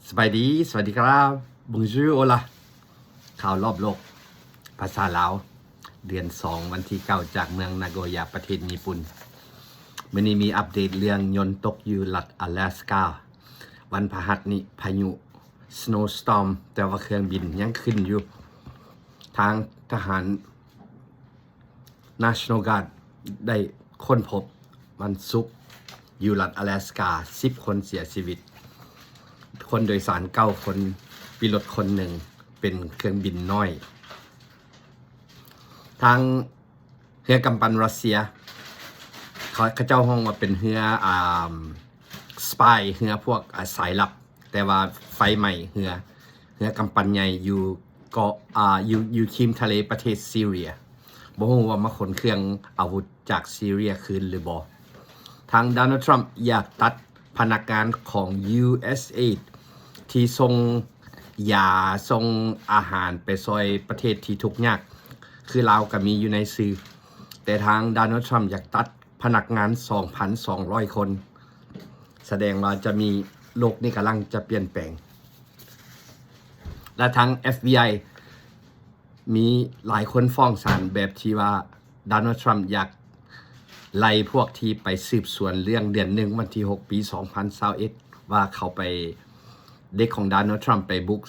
ສະບາຍດີ, ສະຫວັດດີຄັບ, Bonjour, Hola. ຂ່າວລອບໂລກ ພາສາລາວ, ເດືອນສອງ ວັນທີເກົ້າ ຈາກເມືອງນາໂກຍາ ປະເທດຍີ່ປຸ່ນ. ມື້ນີ້ມີອັບເດດເລື່ອງຍົນຕົກຢູ່ລັດອາລາສກາ. ວັນພະຫັດນີ້ພາຍຸ Snowstorm, ແຕ່ວ່າເຄື່ອງບິນຍັງຂຶ້ນຢູ່. ທາງທະຫານ National Guard ໄດ້ຄົ້ນພົບວັນສຸກຢູ່ລັດອາລາສກາ ສິບຄົນເສຍຊີວິດ, ຄົນໂດຍສານເກົ້າຄົນ, ປີລົດຄົນໜຶ່ງ, ເປັນເຄື່ອງບິນນ້ອຍ. ທາງເຮືອກຳປັ່ນຣັດເຊຍ ເຂົາ ເຂົາເຈົ້າຮ້ອງວ່າເປັນເຮືອ ອ່າ spy ເຮືອພວກ ອ່າ ສາຍລັບ, ແຕ່ວ່າໄຟໄໝ້ເຮືອ ເຮືອກຳປັ່ນໃຫຍ່ຢູ່ເກາະ ອ່າ ຢູ່ ຢູ່ຄຣີມທະເລປະເທດຊີເຣຍ. ບໍ່ຮູ້ວ່າມາຂົນເຄື່ອງອາວຸດຈາກຊີເຣຍຄືນຫຼືບໍ່. ທາງ Donald Trump ຢາກຕັດພະນັກງານຂອງ USAID ທີ່ສົ່ງຢາ ສົ່ງອາຫານໄປຊ່ອຍປະເທດທີ່ທຸກຍາກ, ຄືລາວກໍມີຢູ່ໃນຊື່, ແຕ່ທາງ Donald Trump ຢາກຕັດພະນັກງານ ສອງພັນສອງຮ້ອຍຄົນ. ສະແດງວ່າຈະມີ ໂລກນີ້ກຳລັງຈະປ່ຽນແປງ. ແລະ ທາງ FBI ມີຫຼາຍຄົນຟ້ອງສານ ແບບທີ່ວ່າ Donald Trump ຢາກໄລ່ພວກທີ່ໄປສືບສວນເລື່ອງເດືອນໜຶ່ງ ວັນທີຫົກ ປີສອງພັນຊາວເອັດ ວ່າເຂົາໄປ ເດັກຂອງ Donald Trump ໄປບຸກ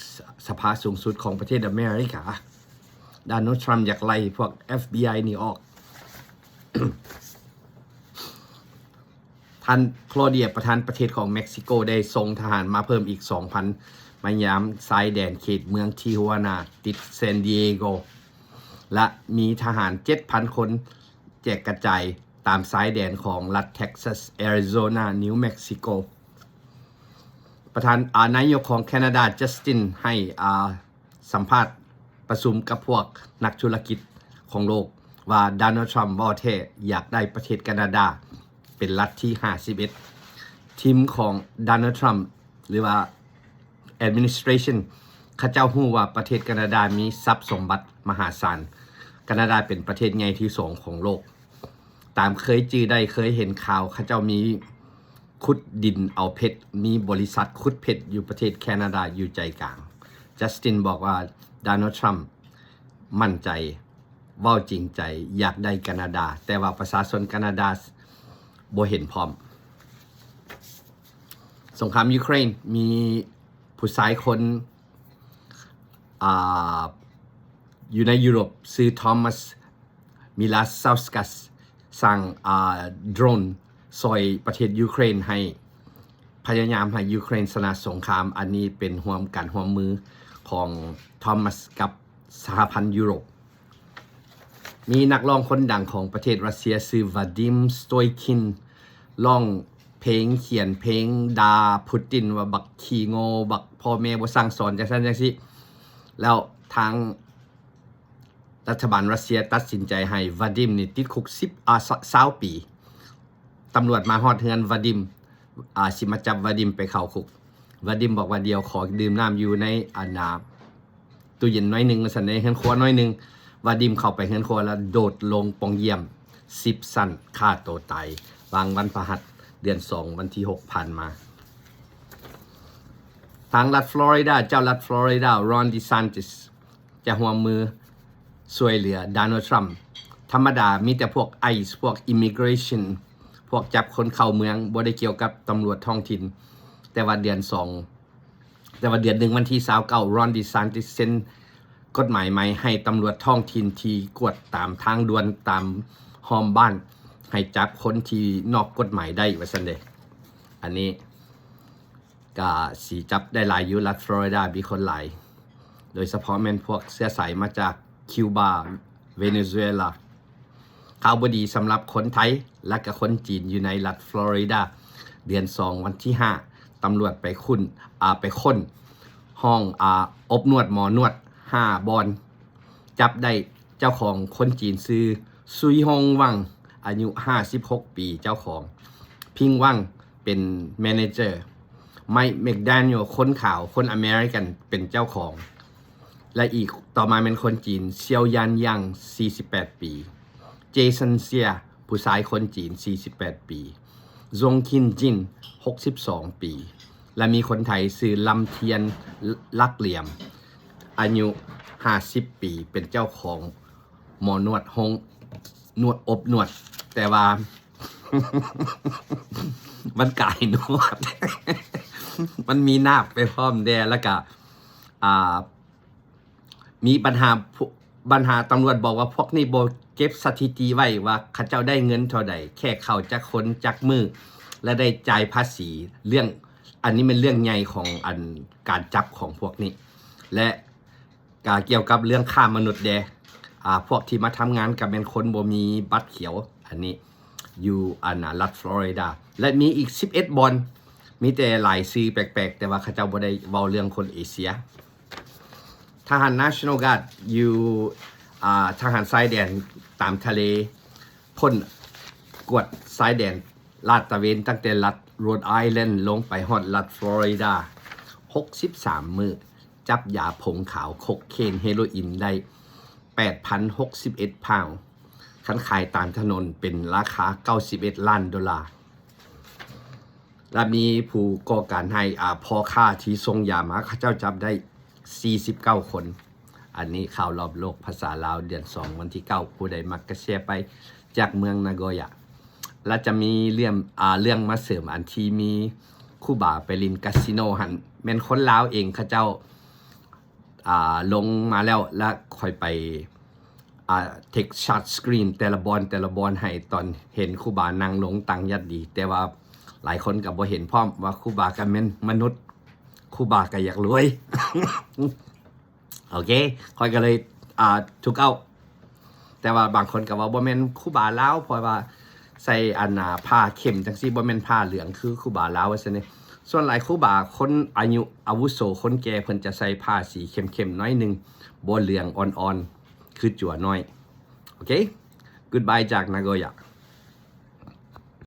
ສະພາສູງສຸດຂອງປະເທດອາເມລິກາ. Donald Trump ຢາກໄລ່ພວກ FBI ນີ້ອອກ. ທ່ານ Claudia ປະທານປະເທດຂອງເມັກຊິໂກ ໄດ້ສົ່ງທະຫານມາເພີ່ມອີກ ສອງພັນ ມາຍາມຊາຍແດນເຂດເມືອງ Tijuana ຕິດ San Diego ແລະ ມີທະຫານ ເຈັດພັນຄົນ ແຈກກະຈາຍຕາມຊາຍແດນຂອງລັດ Texas, Arizona, New Mexico. ປະທານ ອາ ນາຍົກຂອງແຄນາດາ Justin ໃຫ້ ອາ ສຳພາດປະຊຸມກັບພວກນັກທຸລະກິດຂອງໂລກວ່າ Donald Trump ເວົ້າແທ້ຢາກໄດ້ປະເທດການາດາເປັນລັດທີຫ້າສິບເອັດ. ທີມຂອງ Donald Trump ຫຼືວ່າ administration ເຂົາເຈົ້າຮູ້ວ່າປະເທດການາດາມີຊັບສົມບັດມະຫາສານ. ການາດາເປັນປະເທດໃຫຍ່ທີສອງຂອງໂລກ. ຕາມເຄີຍຈື່ໄດ້ ເຄີຍເຫັນຂ່າວ ເຂົາເຈົ້າມີ ຂຸດດິນເອົາເພັດ, ມີບໍລິສັດຂຸດເພັດຢູ່ປະເທດແຄນາດາ ຢູ່ໃຈກາງ. Justin ບອກວ່າ Donald Trump ໝັ້ນໃຈ, ເວົ້າຈິງໃຈ, ຢາກໄດ້ການາດາ, ແຕ່ວ່າປະຊາຊົນການາດາບໍ່ເຫັນພ້ອມ. ສົງຄາມຢູເຄຣນ, ມີຜູ້ຊາຍຄົນ ອາ ຢູ່ໃນຢູໂຣບ ຊື່ Thomas Milauskas ສ້າງ ອາ ໂດຣນຊ່ອຍປະເທດຢູເຄຣນ ໃຫ້ ພະຍາຍາມໃຫ້ຢູເຄຣນຊະນະສົງຄາມ. ອັນນີ້ເປັນຮ່ວມ ການຮ່ວມມືຂອງ Thomas ກັບສະຫະພັນຢູໂຣບ. ມີນັກຮ້ອງຄົນດັງຂອງປະເທດຣັດເຊຍ ຊື່ Vadim Stoykin ຮ້ອງເພງ, ຂຽນເພງ ດ່າ Putin ວ່າບັກຂີ້ໂງ່, ບັກພໍ່ແມ່ບໍ່ສັ່ງສອນ ຈັ່ງຊັ້ນຈັ່ງຊີ້. ແລ້ວທາງ ລັດຖະບານຣັດເຊຍຕັດສິນໃຈໃຫ້ວາດິມນີ້ຕິດຄຸກສິບ ອາ ຊາວປີ. ຕຳຫຼວດມາຮອດເຮືອນວາດິມ ອາ ຊິມາຈັບວາດິມໄປເຂົ້າຄຸກ. ວາດິມບອກວ່າ ດຽວຂໍດື່ມນ້ຳຢູ່ໃນ ອັນນ່າ ຕູ້ເຢັນໜ້ອຍໜຶ່ງ ວ່າຊັ້ນ, ໃນເຮືອນຄົວໜ້ອຍໜຶ່ງ. ວາດິມເຂົ້າໄປເຮືອນຄົວແລ້ວໂດດລົງປ່ອງຢ້ຽມສິບຊັ້ນ ຂ້າໂຕຕາຍ ຫວ່າງວັນພະຫັດ ເດືອນສອງ ວັນທີຫົກ ຜ່ານມາ. ທາງລັດຟລໍຣິດາ, ເຈົ້າລັດຟລໍຣິດາ Ron DeSantis ຈະຮ່ວມມືຊ່ວຍເຫຼືອ Donald Trump. ທຳມະດາມີແຕ່ພວກ ICE ພວກ Immigration ພວກຈັບຄົນເຂົ້າເມືອງ, ບໍ່ໄດ້ກ່ຽວກັບຕຳຫຼວດທ້ອງຖິ່ນ. ແຕ່ວ່າເດືອນສອງ ແຕ່ວ່າເດືອນໜຶ່ງ ວັນທີຊາວເກົ້າ Ron DeSantis ເຊັນກົດໝາຍໃໝ່ໃຫ້ຕຳຫຼວດທ້ອງຖິ່ນທີ່ກວດຕາມທາງດ່ວນ, ຕາມຮ່ອມບ້ານ, ໃຫ້ຈັບຄົນທີ່ນອກກົດໝາຍໄດ້ ວ່າຊັ້ນເດ. ອັນນີ້ ກະຊິຈັບໄດ້ຫຼາຍຢູ່ລັດຟລໍຣິດາ, ມີຄົນຫຼາຍ, ໂດຍສະເພາະແມ່ນພວກເຊື້ອສາຍມາຈາກຄິວບາ, ເວເນຊູເອລາ. ຂ່າວບໍ່ດີສຳລັບຄົນໄທ ແລະ ກະຄົນຈີນຢູ່ໃນລັດຟລໍຣິດາ. ເດືອນສອງ ວັນທີຫ້າ ຕຳຫຼວດໄປຄົ້ນ, ອາ, ໄປຄົ້ນຫ້ອງ, ອາ, ອົບນວດໝໍນວດຫ້າບ່ອນ, ຈັບໄດ້ເຈົ້າຂອງຄົນຈີນຊື່ ຊຸຍຮົງຫວັງ ອາຍຸຫ້າສິບຫົກປີ ເຈົ້າຂອງ, ພິງຫວັງ ເປັນ manager, Mike McDaniel ຄົນຂາວ ຄົນອາເມລິກັນ ເປັນເຈົ້າຂອງ ແລະ ອີກຕໍ່ມາແມ່ນຄົນຈີນ ຊຽວຢານຢັງ ສີ່ສິບແປດປີ, ເຈສັນເຊຍ ຜູ້ຊາຍຄົນຈີນ ສີ່ສິບແປດປີ, ຊົງຄິນຈິນ ຫົກສິບສອງປີ, ແລະ ມີຄົນໄທຊື່ລຳທຽນ ລັກຫຼຽມ ອາຍຸຫ້າສິບປີ ເປັນເຈົ້າຂອງໝໍນວດໂຮງ ນວດ ອົບນວດ ແຕ່ວ່າ ມັນກາຍນວດ ມັນມີນາບໄປພ້ອມແດ່ ແລ້ວກະ ອ່າ ມີບັນຫາ ບັນຫາຕຳຫຼວດບອກວ່າພວກນີ້ບໍ່ເກັບສະຖິຕິໄວ້ວ່າເຂົາເຈົ້າໄດ້ເງິນເທົ່າໃດ ແຂກເຂົ້າຈັກຄົນຈັກມື້ ແລະ ໄດ້ຈ່າຍພາສີ ເລື່ອງ ອັນນີ້ແມ່ນເລື່ອງໃຫຍ່ຂອງອັນການຈັບຂອງພວກນີ້ ແລະ ກະກ່ຽວກັບເລື່ອງຄ້າມະນຸດແດ່ ອາ ພວກທີ່ມາທຳງານກະແມ່ນຄົນບໍ່ມີບັດຂຽວ ອັນນີ້ຢູ່ອັນ ອາ ລັດຟລໍຣິດາ ແລະ ມີອີກສິບເອັດບ່ອນ ມີແຕ່ຫຼາຍຊື່ແປກໆ ແຕ່ວ່າເຂົາເຈົ້າບໍ່ໄດ້ເວົ້າເລື່ອງຄົນເອເຊຍ. ທະຫານ National Guard ຢູ່ ອາ ທະຫານຊາຍແດນຕາມທະເລ ພົ້ນກວດຊາຍແດນ ລາດຕະເວນຕັ້ງແຕ່ລັດ Rhode Island ລົງໄປຮອດລັດ Florida ຫົກສິບສາມມື້ ຈັບຢາຜົງຂາວ ໂຄເຄນ ເຮໂຣອິນ ໄດ້ ແປດພັນຫົກສິບເອັດ ພາວ ຄັນຂາຍຕາມຖະໜົນເປັນລາຄາ ເກົ້າສິບເອັດ ລ້ານໂດລາ. ແລະ ມີຜູ້ກໍ່ການຮ້າຍ ອາ ພໍ່ຄ້າທີ່ສົ່ງຢາມາ ເຂົາເຈົ້າຈັບໄດ້ສີ່ສິບເກົ້າຄົນ. ອັນນີ້ຂ່າວລອບໂລກພາສາລາວ ເດືອນສອງ ວັນທີເກົ້າ ຜູ້ໃດມັກກະແຊໄປຈາກເມືອງນາໂກຍະ. ແລະ ຈະມີເລື່ອງ ອາ ເລື່ອງມາເສີມ ອັນທີ່ມີຄູບາໄປຫຼິ້ນກາສິໂນຫັ້ນ ແມ່ນຄົນລາວເອງ ເຂົາເຈົ້າ ອາ ລົງມາແລ້ວ ແລະ ຂ້ອຍໄປ ອາ ເທັກຊັອດສະກຣີນແຕ່ລະບ່ອນ ແຕ່ລະບ່ອນໃຫ້ ຕອນເຫັນຄູບານັ່ງລົງຕັ້ງຍັດດີ ແຕ່ວ່າຫຼາຍຄົນກໍບໍ່ເຫັນພ້ອມວ່າຄູບາກໍແມ່ນມະນຸດ ຄູບາກໍຢາກລວຍ. ໂອເຄ ຂ້ອຍກໍເລີຍ ອາ ທຸກເອົາ ແຕ່ວ່າບາງຄົນກໍວ່າບໍ່ແມ່ນຄູບາລາວ ເພາະວ່າໃສ່ອັນ ອາ ຜ້າເຂັ້ມຈັ່ງຊີ້ ບໍ່ແມ່ນຜ້າເຫຼືອງຄືຄູບາລາວ ວ່າຊັ້ນເດ. ສ່ວນຫຼາຍຄູບາຄົນອາຍຸອາວຸໂສ ຄົນແກ່ ເພິ່ນຈະໃສ່ຜ້າສີເຂັ້ມໆໜ້ອຍໜຶ່ງ ບໍ່ເຫຼືອງອ່ອນໆ ຄືຈົວນ້ອຍ. ໂອເຄ Goodbye ຈາກນາໂກຍະ.